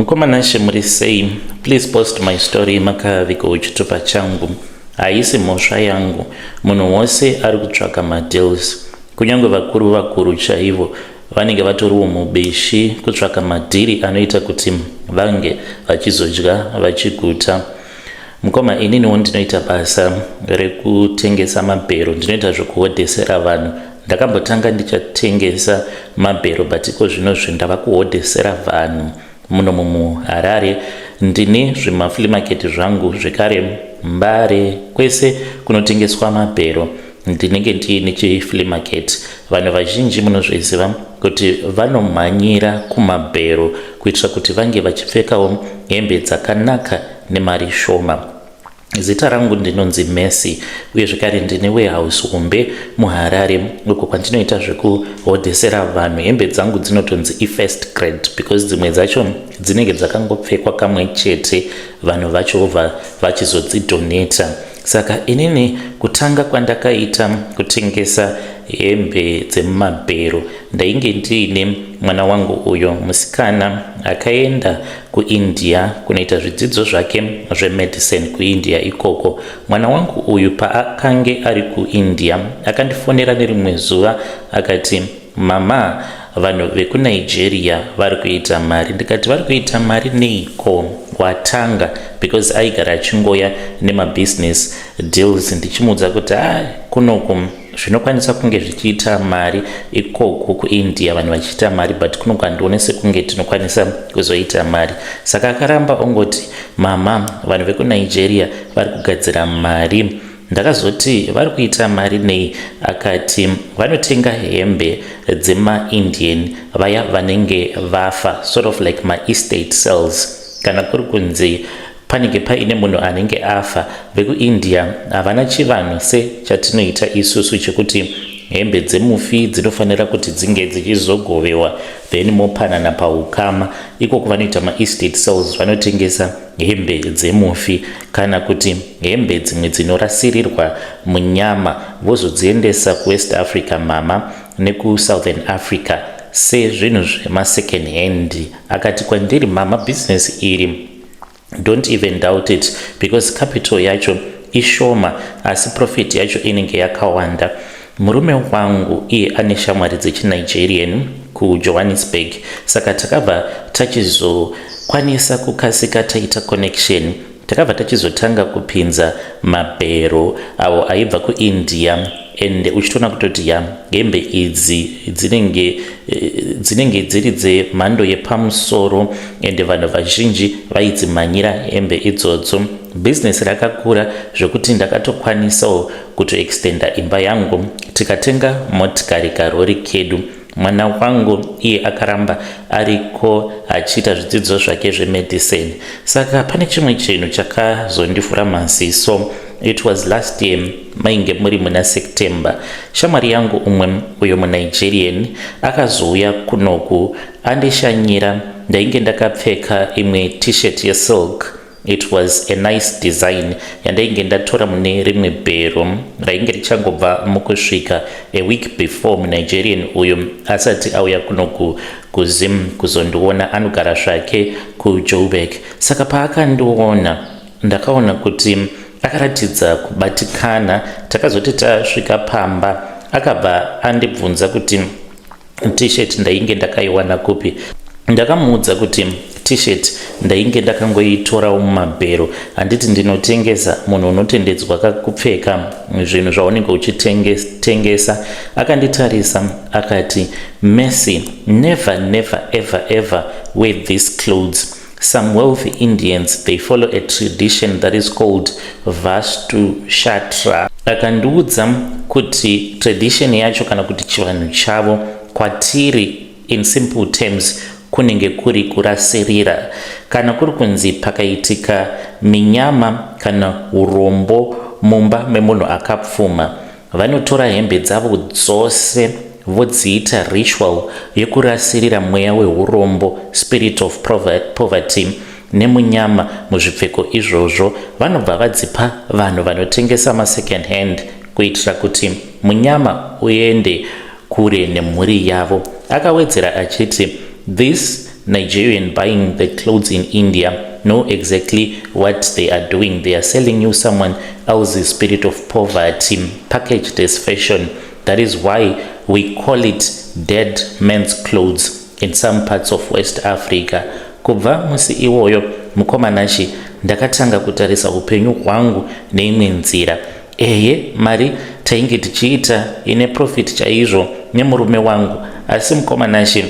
Mukoma Nashe muri sei? Please post my story makavigawo chitupa changu. Haisi mhosva yangu. Munhu wose ari kutsvaka madeals. Kunyange vakuru vakuru chaivo vanenge vatoriwo mubishi kutsvaka madhiri anoita kuti vange vachizodya vachiguta. Mukoma ininiwo ndinoita basa rekutengesa mabhero, ndinoita zvekuhodhesera vanhu. Ndakambotanga ndichatengesa mabhero but iko zvinozvi ndava kuhodhesera vanhu muno muHarare. Ndine zvimaflea market zvangu zvekare Mbare kwese kunotengeswa mabhero ndinenge ndiine chiflea market. Vanhu vazhinji munozviziva kuti vanomhanyira kumabhero kuitira kuti vange vachipfekawo hembe dzakanaka nemari shoma. Zita rangu ndinonzi Mercy uye zvekare ndine warehouse hombe muHarare uko kwandinoita zvekuhodhesera vanhu. Hembe dzangu dzinotonzi ifirst grade because dzimwe dzacho dzinenge dzakangopfekwa kamwe chete vanhu vacho vobva vachizodzidhoneta. Saka inini kutanga kwandakaita kutengesa hembe dzemumabhero ndainge ndiine mwana wangu uyo musikana akaenda kuIndia kunoita zvidzidzo zvake zvemedicine kuIndia ikoko. Mwana wangu uyu paakange ari kuIndia akandifonera nerimwe zuva akati mama vanhu vekuNigeria vari kuita mari. Ndikati vari kuita mari neiko watanga because aigara achingoya nemabusiness deals ndichimuudza kuti a kunoku zvinokwanisa kunge zvichiita mari ikoko kuIndia vanhu vachiita mari but kunoku handione sekunge tinokwanisa kuzoita mari. Saka akaramba ongoti mama vanhu vekuNigeria vari kugadzira mari. Ndakazoti vari kuita mari nei akati vanotenga hembe dzemaIndian vaya vanenge vafa sort of like maestate sales kana kuri kunzi panenge paine munhu anenge afa vekuIndia havana chivanhu sechatinoita isusu chekuti hembe dzemufi dzinofanira kuti dzinge dzichizogovewa then mopanana paukama. Ikoko vanoita maestate sales vanotengesa hembe dzemufi kana kuti hembe dzimwe dzinorasirirwa munyama vozodziendesa kuWest Africa mama nekuSouthern Africa sezvinhu zvemasecond hand. Akati kwandiri mama business iri don't even doubt it because capital yacho ishoma asi profit yacho inenge yakawanda. Murume wangu iye ane shamwari dzechinigerian kuJohannesburg saka takabva tachizokwanisa kukasika taita connection. Takabva tachizotanga kupinza mabhero avo aibva kuIndia ende uchitoona kutoti ya hembe idzi dzinenge dziri dzemhando yepamusoro ende vanhu vazhinji vaidzimhanyira hembe idzodzo. Bhizinesi rakakura zvekuti ndakatokwanisawo kutoextenda imba yangu tikatenga motikari karori kedu. Mwana wangu iye akaramba ariko achiita zvidzidzo zvake zvemedicine. Saka pane chimwe chinhu chakazondivhura maziso. It was last year mainge muri muna September. Shamwari yangu umwe uyo muNigerian akazouya kunoku andishanyira. Ndainge ndakapfeka imwe t-shirt yesilk. It was a nice design yandainge ndatora mune rimwe bhero rainge richangobva mukusvika a week before muNigerian uyu asati auya kunoku kuZim kuzondiona. Anogara zvake kuJoburg. Saka paakandiona ndakaona kuti akaratidza kubatikana. Takazoti tasvika pamba akabva andibvunza kuti t-shirt ndainge ndakaiwana kupi. Ndakamuudza kuti t-shirt ndainge ndakangoitorawo mumabhero. Handiti ndinotengesa, munhu unotendedzwa kupfeka zvinhu zvaunenge uchitengesa. Akanditarisa akati Mercy, never never ever ever wear these clothes. Some wealthy Indians, they follow a tradition that is called Vastu Shatra. Akandiudza kuti tradition yacho kana kuti chivanhu chavo kwatiri in simple terms kunenge kuri kurasirira. Kana kuri kunzi pakaitika minyama kana urombo mumba memunhu akapfuma, vanotora hembe dzavo dzose vodziita ritual yekurasirira mweya weurombo, spirit of poverty nemunyama muzvipfeko izvozvo. Vanobva vadzipa vanhu vanotengesa masecond hand kuitira kuti munyama uende kure nemhuri yavo. Akawedzera achiti this Nigerian buying the clothes in India know exactly what they are doing. They are selling you someone else's spirit of poverty packaged as fashion. That is why we call it dead man's clothes in some parts of West Africa. Kubva musi iwoyo, mukoma Nashi, ndakatanga kutarisa upenyu hwangu neimwe nzira. Ehe, mari tainge tichiita ine profit chaizvo nemurume wangu, asi mukoma Nashi,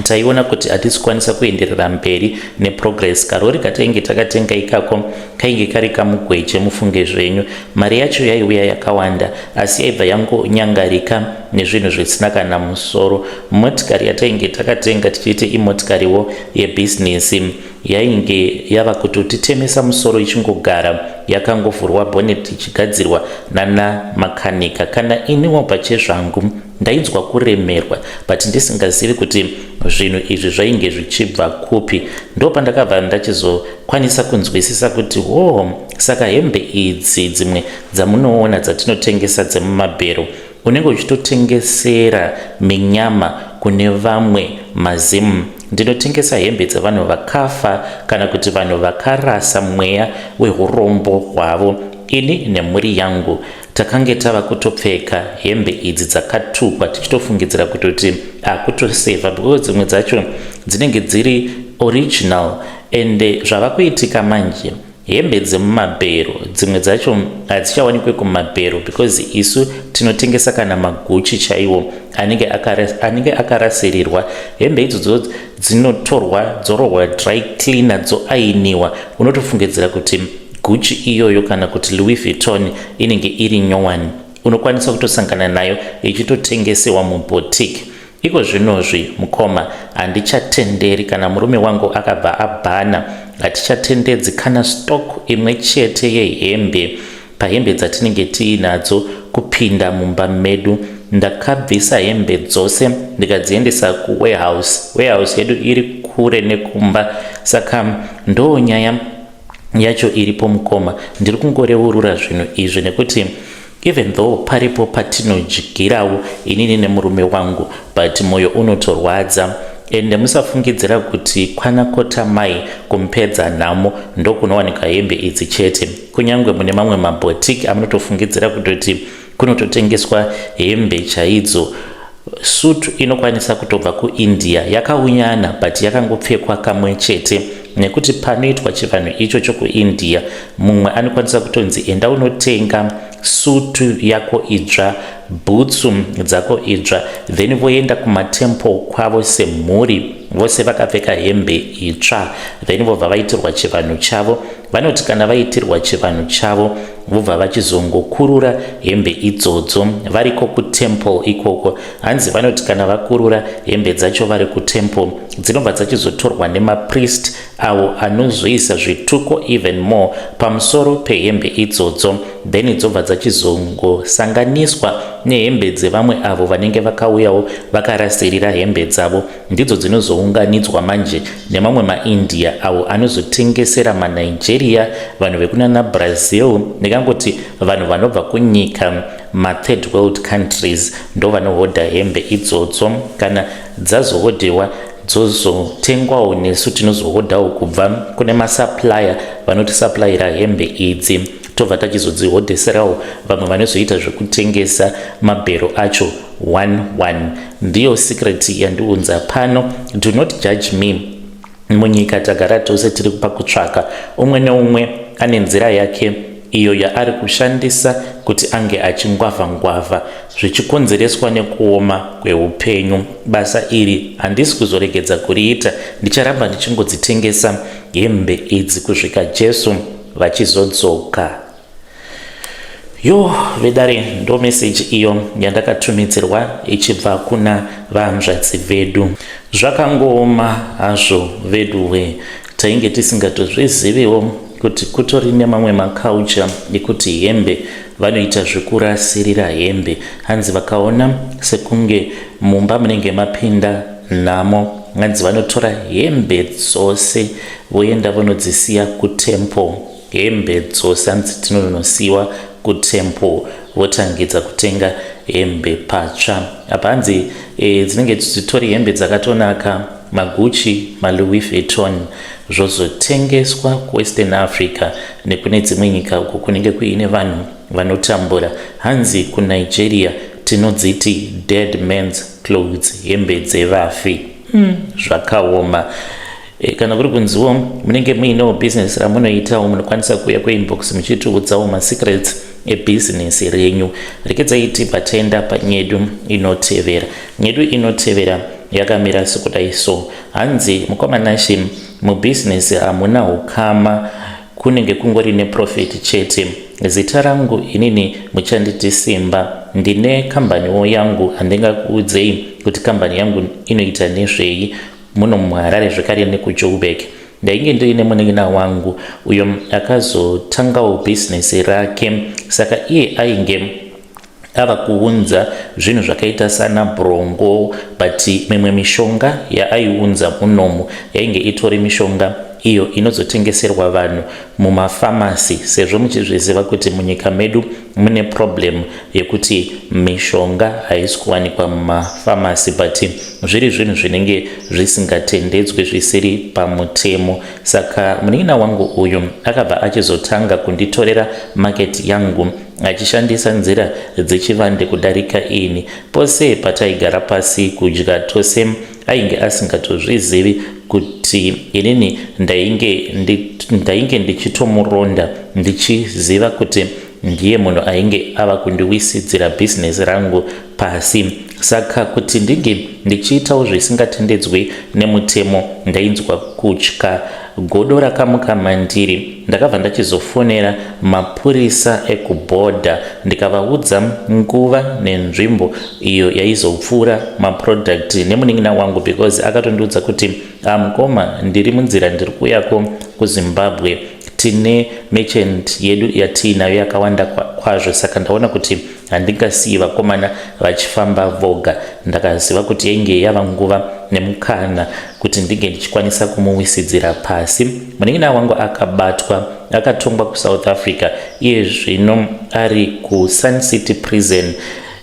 taiona kuti hatisi kukwanisa kuenderera mberi neprogress. Karori katainge takatenga ikako kainge kari kamugweje, mufunge zvenyu. Mari yacho yaiuya yakawanda, asi yaibva yangonyangarika nezvinhu zvisina kana musoro. Motikari yatainge takatenga tichiiti imotikariwo yebhizinesi yainge yava kutotitemesa musoro, ichingogara yakangovhurwa bonnet ichigadzirwa nana makanika. Kana iniwo pachezvangu ndainzwa kuremerwa, but ndisingazivi kuti zvinhu izvi zvainge zvichibva kupi. Ndo pandakabva ndachizokwanisa kunzwisisa kuti, oh, saka hembe idzi dzimwe dzamunoona dzatinotengesa dzemumabhero, unenge uchitotengesera minyama kune vamwe mazimu. Ndinotengesa hembe dzevanhu vakafa kana kuti vanhu vakarasa mweya weurombo hwavo. Ini nemhuri yangu takange tava kutopfeka hembe idzi dzakatukwa, tichitofungidzira kutoti akutosevha, because dzimwe dzacho dzinenge dziri original. Ende zvava kuitika manje, hembe dzemumabhero dzimwe dzacho hadzichawanikwe kumabhero, because isu tinotengesa kana maGucci chaiwo anenge akarasirirwa. Hembe idzodzo dzinotorwa, dzorohwa dry cleaner, dzoainiwa, unotofungidzira kuti Gucci iyoyo kana kuti Louis Vuitton inenge iri nyowani. Unokwanisa kutosangana nayo ichitotengesewa muboutique. Iko zvinozvi, mukoma, handichatenderi. Kana murume wangu akabva abhana, hatichatendedzi kana stock imwe chete yehembe pahembe dzatinenge tiinadzo kupinda mumba medu. Ndakabvisa hembe dzose ndikadziendesa kuwarehouse. Warehouse yedu iri kure nekumba, saka ndo nyaya yacho iripo, mukoma. Ndiri kungoreurura zvinhu izvi nekuti even though paripo patinodyirawo inini nemurume wangu, but mwoyo unotorwadza. Ende musafungidzira kuti kwana Kotamai kumupedza nhamo ndokunowanika hembe idzi chete. Kunyange mune mamwe maboutique amunotofungidzira kutoti kunototengeswa hembe chaidzo, sutu inokwanisa kutobva kuIndia yakaunyana, but yakangopfekwa kamwe chete, nekuti panoitwa chivanhu ichocho kuIndia, mumwe anokwanisa kutonzi, "Enda unotenga sutu yako idzva, bhutsu dzako idzva," then voenda kumatemple kwavo semhuri vose vakapfeka hembe itsva, then vobva vaitirwa chivanhu chavo. Vanoti kana vaitirwa chivanhu chavo, vobva vachizongokurura hembe idzodzo variko kutemple ikoko. Hanzi vanoti kana vakurura hembe dzacho vari kutemple, dzinobva dzachizotorwa nemapriest avo anozoisa zvituko even more pamusoro pehembe idzodzo, then dzobva dzachizongosanganiswa nehembe dzevamwe avo vanenge vakauyawo vakarasirira hembe dzavo. Ndidzo dzinozounganidzwa manje nemamwe maIndia avo anozotengesera maNigeria, vanhu vekunana Brazil, ndingangoti vanhu vanobva kunyika mathird world countries, ndo vanohodha hembe idzodzo. Kana dzazohodhewa, dzozotengwawo nesu. Tinozohodhawo kubva kune masupplier vanotisuplayira hembe idzi, tobva tachizodzihodheserawo vamwe vanozoita zvekutengesa mabhero acho 11. Ndiyo secret yandiunza pano. Do not judge me. Munyika tagara tose tiri pakutsvaka. Umwe neumwe ane nzira yake iyo yaari kushandisa kuti ange achingwavha ngwavha, zvichikonzereswa nekuoma kweupenyu. Basa iri handisi kuzoregedza kuriita. Ndicharamba ndichingodzitengesa hembe idzi kusvika Jesu vachizodzoka. Yo, vedare, ndo meseji iyo yandakatumidzirwa ichibva kuna vanzvadzi vedu. Zvakangooma hazvo veduwe. Tainge tisingatozviziviwo kuti kutori nemamwe maculture ekuti hembe vanoita zvekurasirira hembe. Hanzi vakaona sekunge mumba munenge mapinda nhamo, hanzi vanotora hembe dzose voenda vonodzisiya kutemple. Hembe dzose, hanzi tinonosiyiwa kutemple, votangidza kutenga hembe patsva. Apa hanzi dzinenge dzitori hembe dzakatonaka. maGucci, maLouis Vuitton, zvozotengeswa kuWestern Africa nekune dzimwe nyika uko kunenge kuine vanhu vanotambura. Hanzi kuNigeria tinodziti dead man's clothes, hembe dzevafi. Zvakaoma. Kana kuri kunziwo munenge muinewo bhizinesi ramunoitawo, munokwanisa kuuya kuinbox muchitiudzawo masecrets ebhizinesi renyu. Rekedzai tibva taenda panyedu inotevera. Nyedu inotevera yakamira sekudai so. Hanzi, "Mukoma Nashe, mubhizinesi hamuna ukama, kunenge kungori neprofit chete. Zita rangu inini muchanditi Simba. Ndine kambaniwo yangu, handingakuudzei kuti kambani yangu inoita nezvei, muno muHarare zvekare nekuJoburg. Ndainge ndiine munin'ina wangu uyo akazotangawo bhizinesi rake. Saka iye ainge ava kuunza zvinhu zvakaita sana bronco, but mimwe mishonga yaaiunza munomu yainge itori mishonga iyo inozotengeserwa vanhu mumafamasi, sezvo muchizviziva kuti munyika medu mune problem yekuti mishonga haisi kuwanikwa mumafamasi, but zviri zvinhu zvinenge zvisingatendedzwi, zvisiri pamutemo. Saka munin'ina wangu uyu akabva achizotanga kunditorera market yangu achishandisa nzira dzechivande kudarika ini. Pose pataigara pasi kudya tose, ainge asingatozvizivi kuti inini ndainge ndichitomuronda, ndichiziva kuti ndiye munhu ainge ava kundiwisidzira bhizinesi rangu pasi. Saka kuti ndinge ndichiitawo zvisingatendedzwi nemutemo, ndainzwa kutya. Godo rakamuka mandiri. Ndakabva ndachizofonera mapurisa ekubhodha, ndikavaudza nguva nenzvimbo iyo yaizopfuura maproduct nemunin'ina wangu, because akatondiudza kuti, 'Mukoma, ndiri munzira, ndiri kuuyako kuZimbabwe. Tine merchant yedu yatiinayo yakawanda kwazvo. Saka ndaona kuti handingasiyi vakomana vachifamba voga.' Ndakaziva kuti yainge yava nguva nemukana kuti ndinge ndichikwanisa kumuwisidzira pasi. Munin'ina wangu akabatwa, akatongwa kuSouth Africa. Iye zvino ari kuSun City Prison.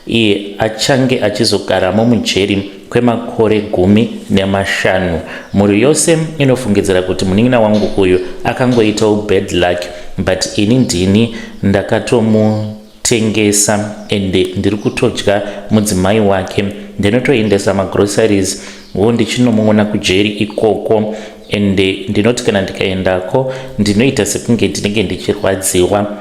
Iye achange achizogaramo mujeri kwemakore 15. Mhuri yose inofungidzira kuti munin'ina wangu uyu akangoitawo bad luck, but ini ndini ndakatomutengesa, ende ndiri kutodya mudzimai wake. Ndinotoendesa magroceries wo ndichinomuona kujeri ikoko, ende ndinoti kana ndikaendako ndinoita sekunge ndinenge ndichirwadziwa,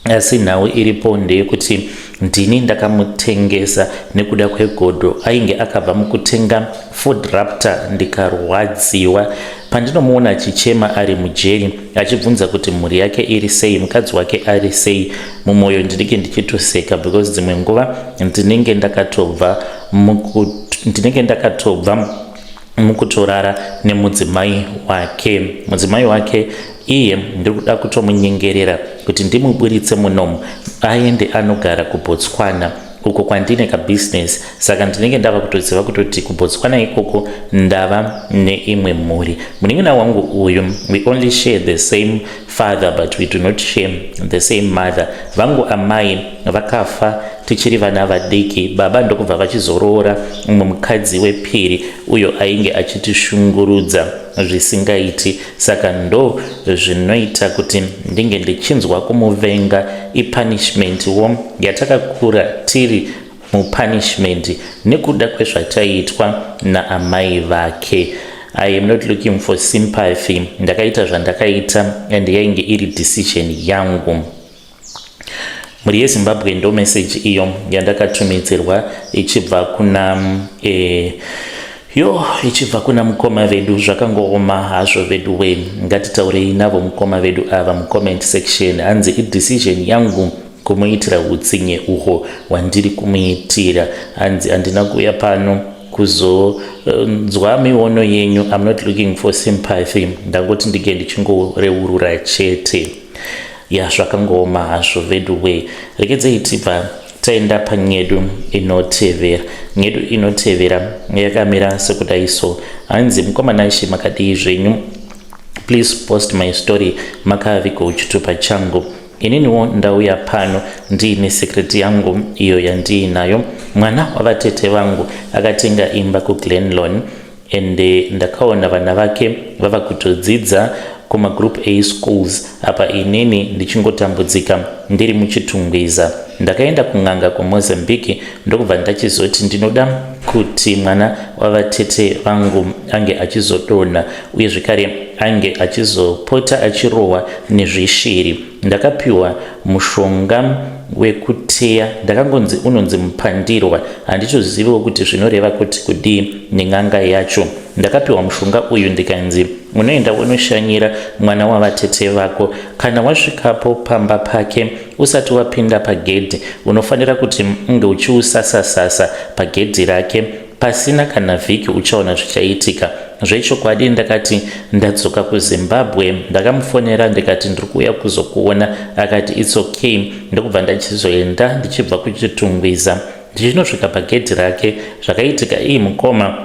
asi nhau iripo ndeyekuti ndini ndakamutengesa nekuda kwegodo. Ainge akabva mukutenga Ford Raptor. Ndikarwadziwa pandinomuona achichema ari mujeri, achibvunza kuti mhuri yake iri sei, mukadzi wake ari sei. Mumwoyo ndinenge ndichitoseka, because dzimwe nguva ndinenge ndakatobva mukutorara nemudzimai wake. Mudzimai wake iye ndiri kuda kutomunyengerera kuti ndimuburitse munomu, aende anogara kuBotswana uko kwandine kabhizinesi. Saka ndinenge ndava kutoziva kutoti kuBotswana ikoko ndava neimwe mhuri. Munin'ina wangu uyu, we only share the same father, but we do not share the same mother. Vangu amai vakafa tichiri vana vadiki, baba ndokubva vachizoroora umwe mukadzi wepiri uyo ainge achitishungurudza zvisingaiti. Saka ndo zvinoita kuti ndinge ndichinzwa kumuvenga. Ipunishment wo yatakakura tiri mupunishment nekuda kwezvataiitwa naamai vake. I am not looking for sympathy. Ndakaita zvandakaita and yainge iri decision yangu." Mhuri yeZimbabwe, ndo meseji iyo yandakatumidzirwa ichibva kuna yo ichibva kuna mukoma vedu. Zvakangooma hazvo vedu we. Ngatitaurei navo mukoma vedu ava mucomment section. Hanzi, "Idecision yangu kumuitira utsinye uhwo hwandiri kumuitira." Hanzi, "Handina kuuya pano kuzonzwa miono yenyu. I'm not looking for sympathy. Ndangoti ndinge ndichingoreurura chete." Ya, zvakangooma hazvo vedu we. Rekedzei tibva taenda panyedu inotevera. Nyedu inotevera yakamira sekudai so. Hanzi, "Mukoma Nashe, makadii zvenyu? Please post my story makavigo chitupa changu. Ininiwo ndauya pano ndiine secret yangu iyo yandiinayo. Mwana wavatete vangu akatenga imba kuGlenlon. Ende ndakaona vana vake vava kutodzidza kumagroup A schools apa inini ndichingotambudzika ndiri muChitungwiza. Ndakaenda kun'anga kuMozambique ndokubva ndachizoti ndinoda kuti mwana wavatete vangu ange achizodonha uye zvekare ange achizopota achirohwa nezvishiri. Ndakapiwa mushonga wekuteya ndakangonzi unonzi mupandirwa handitoziviwo kuti zvinoreva kuti kudii nen'anga yacho. Ndakapiwa mushonga uyu ndikanzi unoenda unoshanyira mwana wavatete vako kana wasvikapo pamba pake usati wapinda pagedhi unofanira kuti unge uchiusasa-sasa pagedhi rake Pasina kana vhiki uchaona zvichaitika. Zvechokwadi ndakati ndadzoka kuZimbabwe ndakamufonera ndikati ndiri kuuya kuzokuona akati it's okay ndokubva ndachizoenda ndichibva kuChitungwiza ndichinosvika pagedhi rake zvakaitika ii mukoma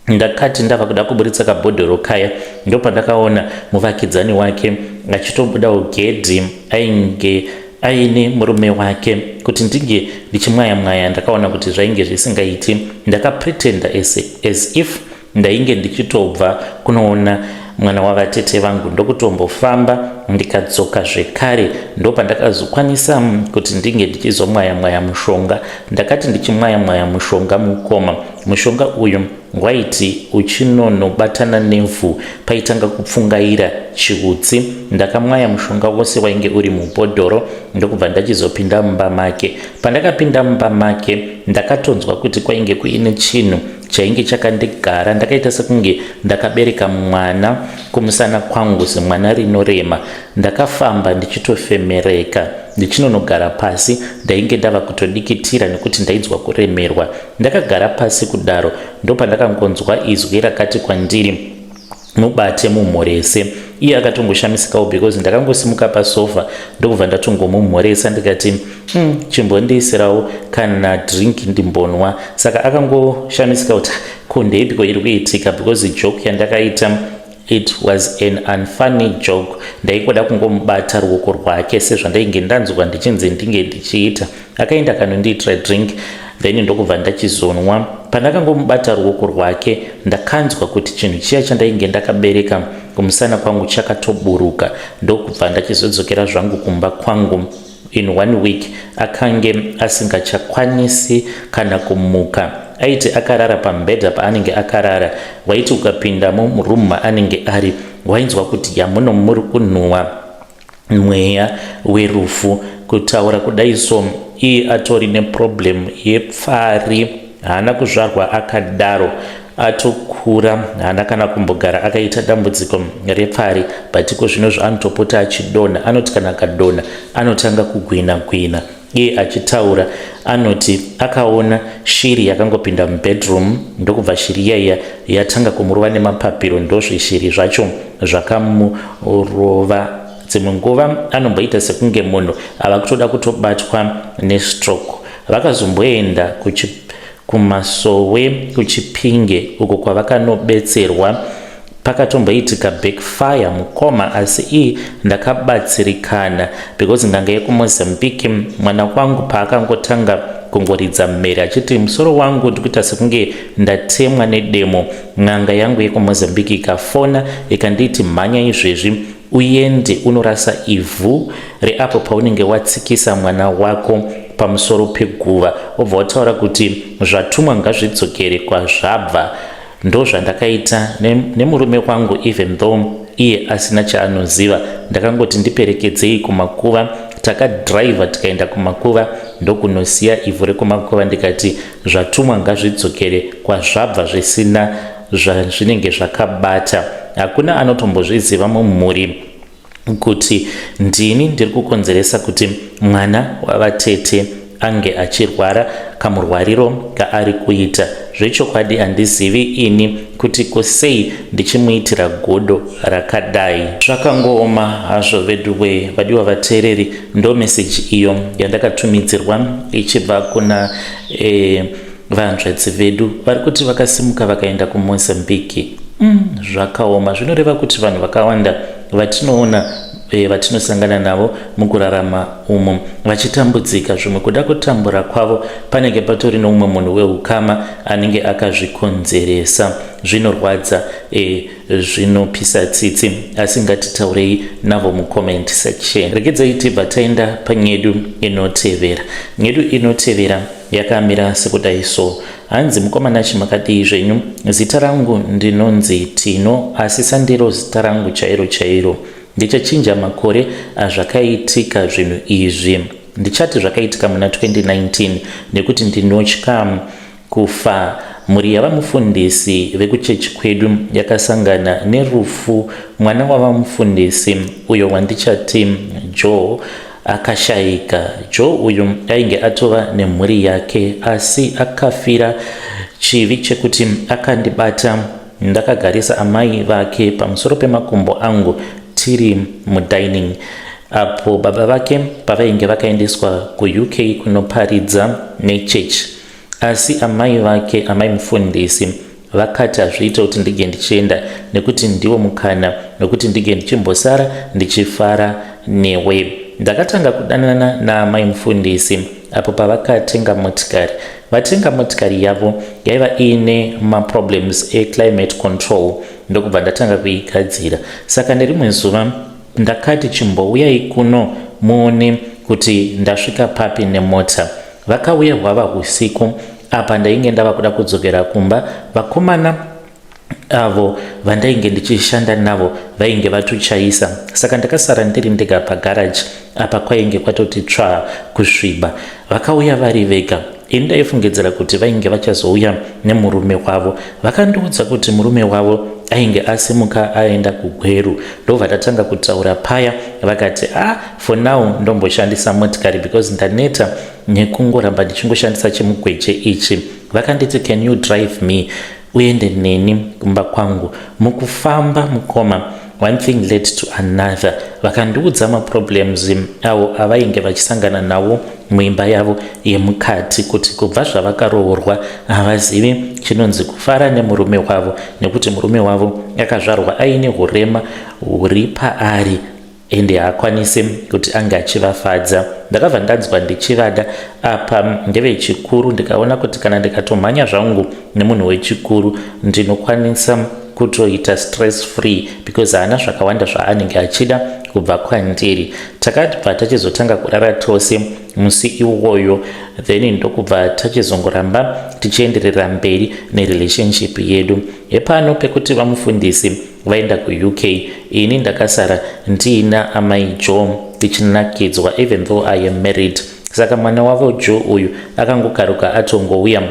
ndakati ndava kuda kuburitsa kabhodhoro kaya ndopandakaona muvakidzani wake achitobudawo gedhi ainge aine murume wake kuti ndinge ndichimwaya mwaya ndakaona kuti zvainge zvisingaiti ndakapretenda as, as if ndainge ndichitobva kunoona mwana wavatete vangu ndokutombofamba ndikadzoka zvekare ndopandakazokwanisa kuti ndinge ndichizomwaya mwaya mushonga ndakati ndichimwaya mwaya mushonga mukoma mushonga uyu Waiti uchinonobatana nevhu paitanga kupfungaira chiutsi. Ndakamwaya mushonga wose wainge uri mubhodhoro ndokubva ndachizopinda mumba make. Pandakapinda mumba make ndakatonzwa kuti kwainge kuine chinhu chainge chakandigara. Ndakaita sekunge ndakabereka mwana kumusana kwangu semwana rinorema. Ndakafamba ndichitofemereka ndichinonogara pasi. Ndainge ndava kutodikitira nekuti ndainzwa kuremerwa. Ndakagara pasi kudaro ndopandakangonzwa izwi rakati kwandiri mubate mumhorese. Iye akatongoshamisikawo because ndakangosimuka pasofa ndokubva ndatongomumhoresa ndikati chimbondiisirawo kana drink ndimbonwa. Saka akangoshamisika kuti ko ndeipiko iri kuitika because joke yandakaita It was an unfunny joke. Ndaingoda kungomubata ruoko rwake sezvandainge ndanzwa ndichinzi ndinge ndichiita. Akaenda akanondiitira drink then ndokubva ndachizonwa. Pandakangomubata ruoko rwake ndakanzwa kuti chinhu chiya chandainge ndakabereka kumusana kwangu chakatoburuka ndokubva ndachizodzokera zvangu kumba kwangu. In one week akange asingachakwanisi kana kumuka. Aiti akarara pamubhedha paanenge akarara waiti ukapindamo muroom maanenge ari wainzwa kuti yamuno muri kunhuwa mweya werufu. Kutaura kudai so iye atori neproblem yepfari haana kuzvarwa akadaro atokura haana kana kumbogara akaita dambudziko repfari but iko zvino zvaanotopota achidonha anoti kana akadonha anotanga kugwina gwina iye achitaura anoti akaona shiri yakangopinda mubedroom ndokubva shiri iyaiya yatanga kumurova nemapapiro ndozvishiri zvacho zvakamurova dzimwe nguva anomboita sekunge munhu ava kutoda kutobatwa nestroke Vakazomboenda kumasowe kuChipinge uko kwavakanobetserwa pakatomboitika backfire mukoma asi ii ndakabatsirikana because nganga yekuMozambique mwana wangu paakangotanga kungoridza mhere achiti musoro wangu ndikuita sekunge ndatemwa nedemo n'anga yangu yekuMozambique ikafona ikanditi mhanya izvezvi Uende unorasa ivhu reapo paunenge watsikisa mwana wako pamusoro peguva, wobva wataura kuti zvatumwa ngazvidzokere kwazvabva. Ndozvandakaita nemurume wangu even though iye asina chaanoziva. Ndakangoti ndiperekedzei kumakuva, takadriver tikaenda kumakuva ndokunosiya ivhu rekumakuva ndikati zvatumwa ngazvidzokere kwazvabva zvisina zvazvinenge zvakabata. Hakuna anotombozviziva mumhuri kuti ndini ndiri kukonzeresa kuti mwana wavatete ange achirwara kamurwariro kaari kuita. Zvechokwadi handizivi ini kuti ko sei ndichimuitira godo rakadai. Zvakangooma hazvo veduwee vadiwa vateereri ndo message iyo yandakatumidzirwa ichibva kuna eh, Vahanzvadzi vedu vari kuti vakasimuka vakaenda kuMozambique. Mm, zvakaoma. Zvinoreva kuti vanhu vakawanda vatinoona e, vatinosangana navo mukurarama umu vachitambudzika zvimwe kuda kutambura kwavo panenge patori noumwe munhu weukama anenge akazvikonzeresa zvinorwadza e, zvinopisa tsitsi asi ngatitaurei navo mucomment section regedzai tibva taenda panyedu inotevera nyedu inotevera yakamira sekudai so hanzi mukomana chimakadii zvenyu zita rangu ndinonzi tino asi sandiro zita rangu chairo chairo ndichachinja makore azvakaitika zvinhu izvi ndichati zvakaitika muna 2019 nekuti ndinotya kufa mhuri yavamufundisi vekuchechi kwedu yakasangana nerufu mwana wavamufundisi uyo wandichati joe akashayika joe uyu ainge atova nemhuri yake asi akafira chivi chekuti akandibata ndakagarisa amai vake pamusoro pemakumbo angu tiri mudining apo baba vake pavainge vakaendeswa kuUK kunoparidza nechechi asi amai vake amai mufundisi vakati hazviite kuti ndige ndichienda nekuti ndiwo mukana wekuti ndige ndichimbosara ndichifara newe ndakatanga kudanana naamai mufundisi apo pavakatenga motikari vatenga motikari yavo yaiva iine maproblems eclimate control ndokubva ndatanga kuigadzira saka nerimwe zuva ndakati chimbouyai kuno muone kuti ndasvika papi nemota vakauya hwava usiku apa ndainge ndava kuda kudzokera kumba vakomana avo vandainge ndichishanda navo vainge vatochaisa saka ndakasara ndiri ndega pagaraji apa kwainge kwatoti tsvaa kusviba vakauya vari vega ini ndaifungidzira kuti vainge vachazouya nemurume wavo vakandiudza kuti murume wavo ainge asimuka aenda kugweru ndobva tatanga kutaura paya vakati ah for now ndomboshandisa motikari because ndaneta nekungoramba ndichingoshandisa chimugweje ichi vakanditi can you drive me uende neni kumba kwangu mukufamba mukoma one thing led to another vakandiudza maproblems avo avainge vachisangana nawo muimba yavo yemukati kuti kubva zvavakaroorwa havazivi chinonzi kufara nemurume wavo nekuti murume wavo akazvarwa aine urema huri paari ende haakwanisi kuti ange achivafadza ndakabva ndanzwa ndichivada apa ndevechikuru ndikaona kuti kana ndikatomhanya zvangu nemunhu wechikuru ndinokwanisa kutoita stress free because haana zvakawanda zvaanenge achida kubva kwandiri takabva tachizotanga kurara tose musi iwoyo then ndokubva tachizongoramba tichienderera mberi nerelationship yedu hepano pekuti vamufundisi vaenda kuUK ini ndakasara ndiina amai joe tichinakidzwa even though I am married saka mwana wavo joe uyu akangokaruka atongouya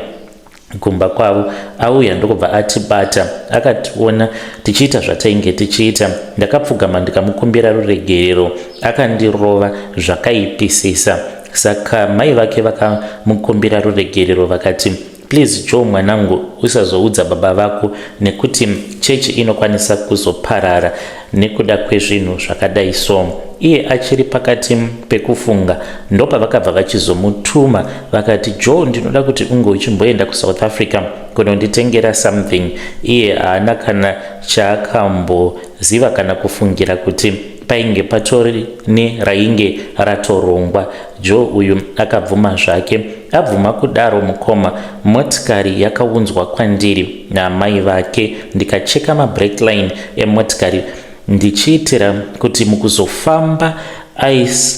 kumba kwavo auya ndokubva atibata akationa tichiita zvatainge tichiita ndakapfugama ndikamukumbira ruregerero akandirova zvakaipisisa saka mai vake vakamukumbira ruregerero vakati please joe mwanangu usazoudza baba vako nekuti chechi inokwanisa kuzoparara nekuda kwezvinhu zvakadai so iye achiri pakati pekufunga ndopavakabva vachizomutuma vakati joe ndinoda kuti unge uchimboenda kusouth africa kunonditengera something iye haana kana chaakamboziva kana kufungira kuti painge patori nerainge ratorongwa joe uyu akabvuma zvake abvuma kudaro mukoma motikari yakaunzwa kwandiri naamai vake ndikacheka mabrake line emotikari ndichiitira kuti mukuzofamba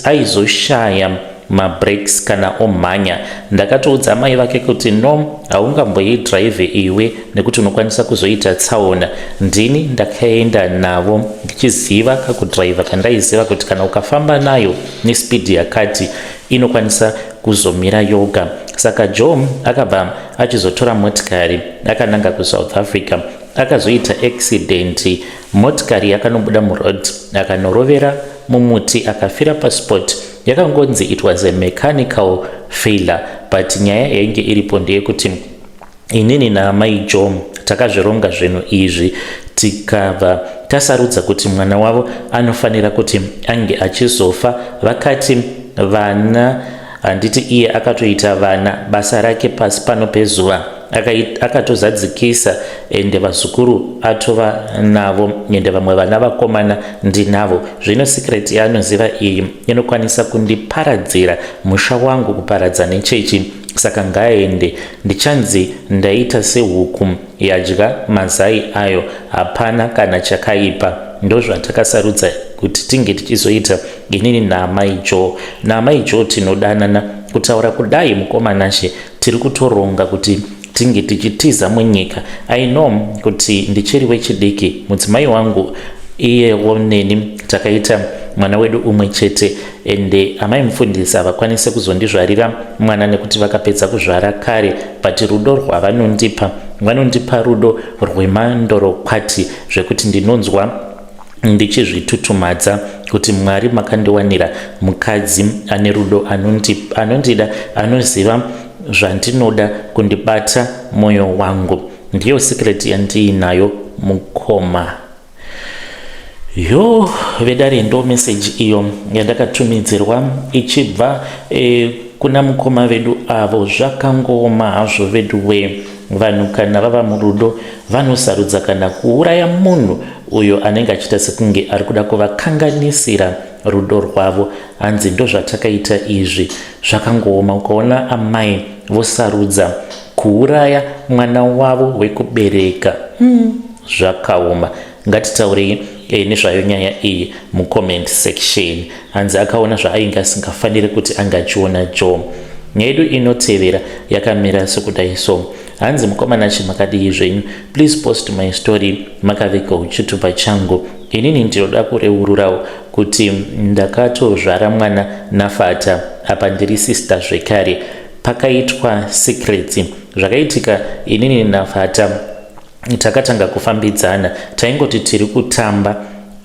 aizoshaya mabrakes kana omhanya ndakatoudza amai vake kuti no haungamboidhiraivhe iwe nekuti unokwanisa kuzoita tsaona ndini ndakaenda navo ndichiziva kakudhiraivha kandaiziva kuti kana ukafamba nayo nespeed yakati inokwanisa kuzomira yoga saka joe akabva achizotora motikari akananga kusouth africa akazoita accident motikari yakanobuda muroad akanorovera mumuti akafira paspot yakangonzi it was a mechanical failure but nyaya yainge iripo ndeyekuti inini naamai joe takazvironga zvinhu izvi tikabva tasarudza kuti mwana wavo anofanira kuti ange achizofa vakati vana handiti iye akatoita vana basa rake pasi pano pezuva. Akatozadzikisa ende vazukuru atova navo, ende vamwe vana vakomana ndinavo. Zvino secret yaanoziva iyi inokwanisa kundiparadzira musha wangu, kuparadza nechechi. Saka ngaaende, ndichanzi ndaita sehuku yadya mazai ayo. Hapana kana chakaipa. Ndozvatakasarudza kuti tinge tichizoita inini naamai Joe. Naamai Joe tinodanana. Kutaura kudai, mukoma Nashe, tiri kutoronga kuti tinge tichitiza munyika. I know kuti ndichiri wechidiki. Mudzimai wangu iyewo neni takaita mwana wedu umwe chete, ende amai mufundisi havakwanisi kuzondizvarira mwana nekuti vakapedza kuzvara kare, but rudo rwavanondipa, vanondipa rudo rwemandorokwati zvekuti ndinonzwa ndichizvitutumadza kuti Mwari makandiwanira mukadzi ane rudo, anondida, anoziva zvandinoda, kundibata mwoyo wangu. Ndiyo secret yandiinayo, mukoma. Yo vedare, ndo meseji iyo yandakatumidzirwa ichibva kuna mukoma vedu avo. Zvakangooma hazvo vedu we. Vanhu kana vava murudo vanosarudza kana kuuraya munhu uyo anenge achiita sekunge ari kuda kuvakanganisira rudo rwavo. Hanzi ndozvatakaita izvi. Zvakangooma ukaona amai vosarudza kuuraya mwana wavo wekubereka. Zvakaoma. Ngatitaurei nezvayo nyaya iyi mucomment section. Hanzi akaona zvaainge asingafaniri kuti ange achiona Joe. Nyaya yedu inotevera yakamira sekudai so. Hanzi, "Mukoma Nashe, makadii zvenyu? Please post my story makavigawo chitupa changu. Inini ndinoda kureururawo kuti ndakatozvara mwana nafata. Apa ndiri sister zvekare. Pakaitwa secrets. Zvakaitika, inini nafata takatanga kufambidzana. Taingoti tiri kutamba.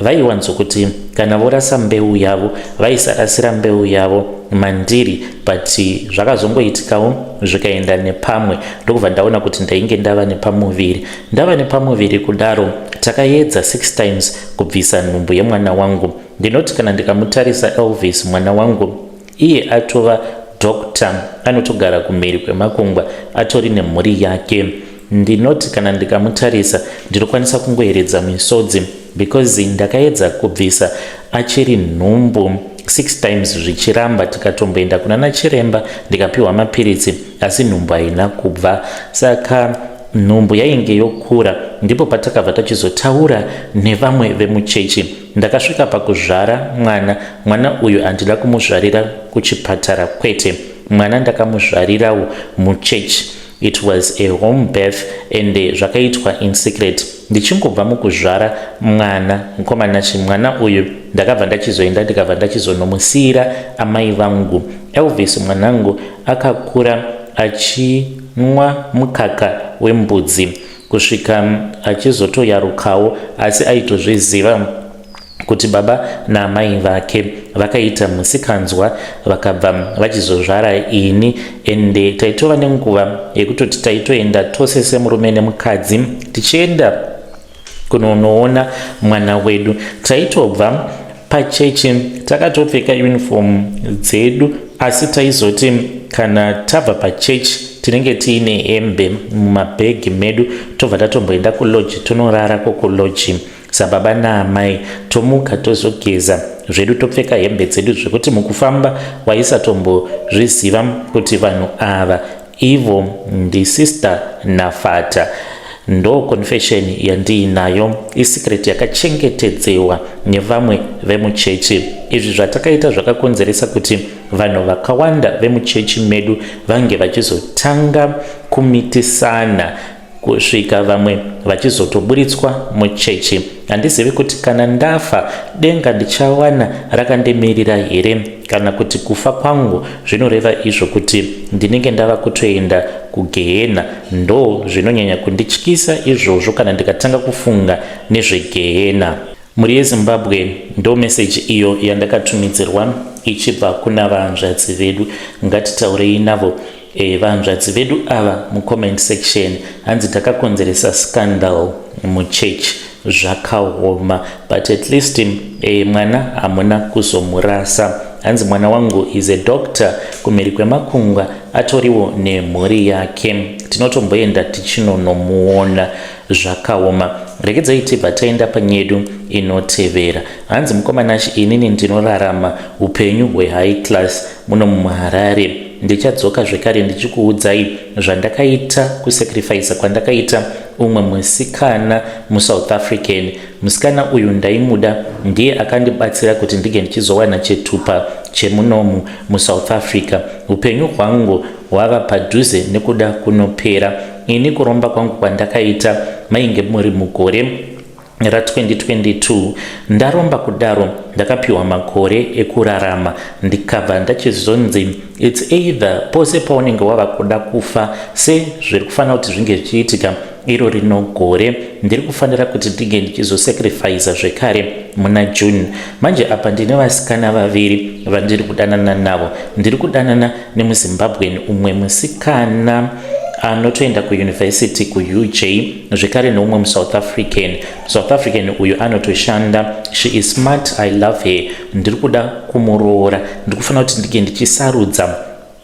Vaiwanzokuti kana vorasa mbeu yavo, vaisarasira mbeu yavo mandiri, but zvakazongoitikawo zvikaenda nepamwe, ndokubva ndaona kuti ndainge ndava nepamuviri. Ndava nepamuviri kudaro, takaedza six times kubvisa nhumbu yemwana wangu. Ndinoti kana ndikamutarisa Elvis, mwana wangu, iye atova doctor, anotogara kumhiri kwemakungwa, atori nemhuri yake. Ndinoti kana ndikamutarisa ndinokwanisa kungoeredza misodzi because ndakaedza kubvisa achiri nhumbu six times zvichiramba. Tikatomboenda kuna nachiremba, ndikapiwa mapiritsi, asi nhumbu haina kubva. Saka nhumbu yainge yokura, ndipo patakabva tachizotaura nevamwe vemuchechi. Ndakasvika pakuzvara mwana. Mwana uyu handida kumuzvarira kuchipatara, kwete. Mwana ndakamuzvarirawo muchechi. It was a home birth and zvakaitwa in secret. Ndichingobva mukuzvara mwana, mukoma Nashe, mwana uyu ndakabva ndachizoenda, ndikabva ndachizonomusiyira amai vangu. Elvis mwanangu akakura achinwa mukaka wembudzi kusvika achizotoyarukawo, asi aitozviziva kuti baba naamai vake vakaita musikanzwa vakabva vachizozvara ini. Ende taitova nenguva yekutoti taitoenda tose semurume nemukadzi tichienda kunonoona mwana wedu. Taitobva pachechi takatopfeka uniform dzedu, asi taizoti kana tabva pachechi tinenge tiine hembe mumabhegi medu, tobva tatomboenda kulodge, tonorarako kulodge sababa naamai. Tomuka, tozogeza zvedu, topfeka hembe dzedu, zvekuti mukufamba waisatombozviziva kuti vanhu ava ivo ndisister nafata. Ndo confession yandiinayo, isecret yakachengetedzewa nevamwe vemuchechi. Izvi zvatakaita zvakakonzeresa kuti vanhu vakawanda vemuchechi medu vange vachizotanga kumitisana, kusvika vamwe vachizotoburitswa muchechi. Handizivi kuti kana ndafa denga ndichawana rakandimirira here, kana kuti kufa kwangu zvinoreva izvo kuti ndinenge ndava kutoenda kugehena. Ndo zvinonyanya kundityisa izvozvo kana ndikatanga kufunga nezvegehena." Mhuri yeZimbabwe, ndo meseji iyo yandakatumidzirwa ichibva kuna vahanzvadzi vedu. Ngatitaurei navo vahanzvadzi vedu ava mucomment section. Hanzi takakonzeresa scandal muchechi. Zvakaoma, but at least mwana hamuna kuzomurasa. Hanzi mwana wangu is a doctor kumhiri kwemakungwa, atoriwo nemhuri yake. Tinotomboenda tichinonomuona. Zvakaoma. Regedzai tibva taenda panyedu inotevera. Hanzi mukoma Nash, inini ndinorarama upenyu hwehigh class muno muHarare. Ndichadzoka zvekare ndichikuudzai zvandakaita, kusacrifice kwandakaita umwe musikana muSouth African. Musikana uyu ndaimuda, ndiye akandibatsira kuti ndinge ndichizowana chitupa chemunomu muSouth Africa. Upenyu hwangu hwava padhuze nekuda kunopera. Ini kuromba kwangu kwandakaita mainge muri mugore ra2022. Ndaromba kudaro, ndakapiwa makore ekurarama, ndikabva ndachizonzi it's either pose paunenge wava kuda kufa, sezviri kufanira kuti zvinge zvichiitika iro rino gore, ndiri kufanira kuti ndinge ndichizosacrifica zvekare muna June. Manje apa ndine vasikana vaviri vandiri kudanana navo. Ndiri kudanana nemuZimbabwean umwe musikana anotoenda kuyunivhesiti kuUJ, zvekare neumwe muSouth African. South African uyu anotoshanda. She is smart, I love her. Ndiri kuda kumuroora. Ndiri kufanira kuti ndinge ndichisarudza.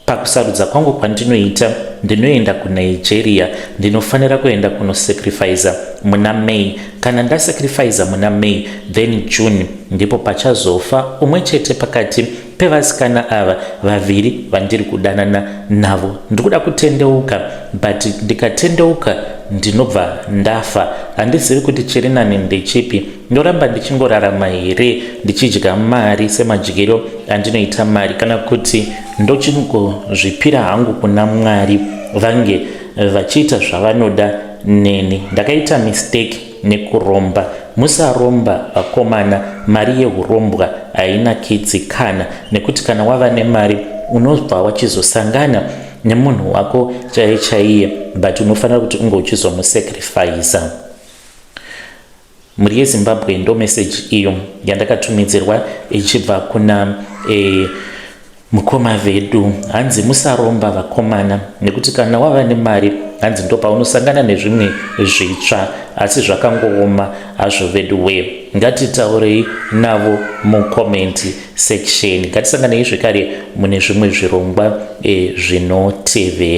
Pakusarudza kwangu kwandinoita, ndinoenda kuNigeria. Ndinofanira kuenda kunosacrifica muna May. Kana ndasacrifica muna May, then June ndipo pachazofa umwe chete pakati pevasikana ava vaviri vandiri kudanana navo. Ndiri kuda kutendeuka, but ndikatendeuka ndinobva ndafa. Handizivi kuti chiri nani ndechipi. Ndoramba ndichingorarama here ndichidya mari semadyiro andinoita mari, kana kuti ndochingozvipira hangu kuna Mwari vange vachiita zvavanoda neni? Ndakaita mistake nekuromba. Musaromba, vakomana. Mari yeurombwa haina kitsi kana, nekuti kana wava nemari unobva wachizosangana nemunhu wako chaiye chaiye, but unofanira kuti unge uchizomusacrifica. Mhuri yeZimbabwe, ndo meseji iyo yandakatumidzirwa ichibva kuna mukoma vedu. Hanzi musaromba, vakomana, nekuti kana wava nemari, hanzi ndo paunosangana nezvimwe zvitsva. Asi zvakangooma hazvo vedu we. Ngatitaurei navo mucomment section. Ngatisanganei zvekare mune zvimwe zvirongwa zvinotevera.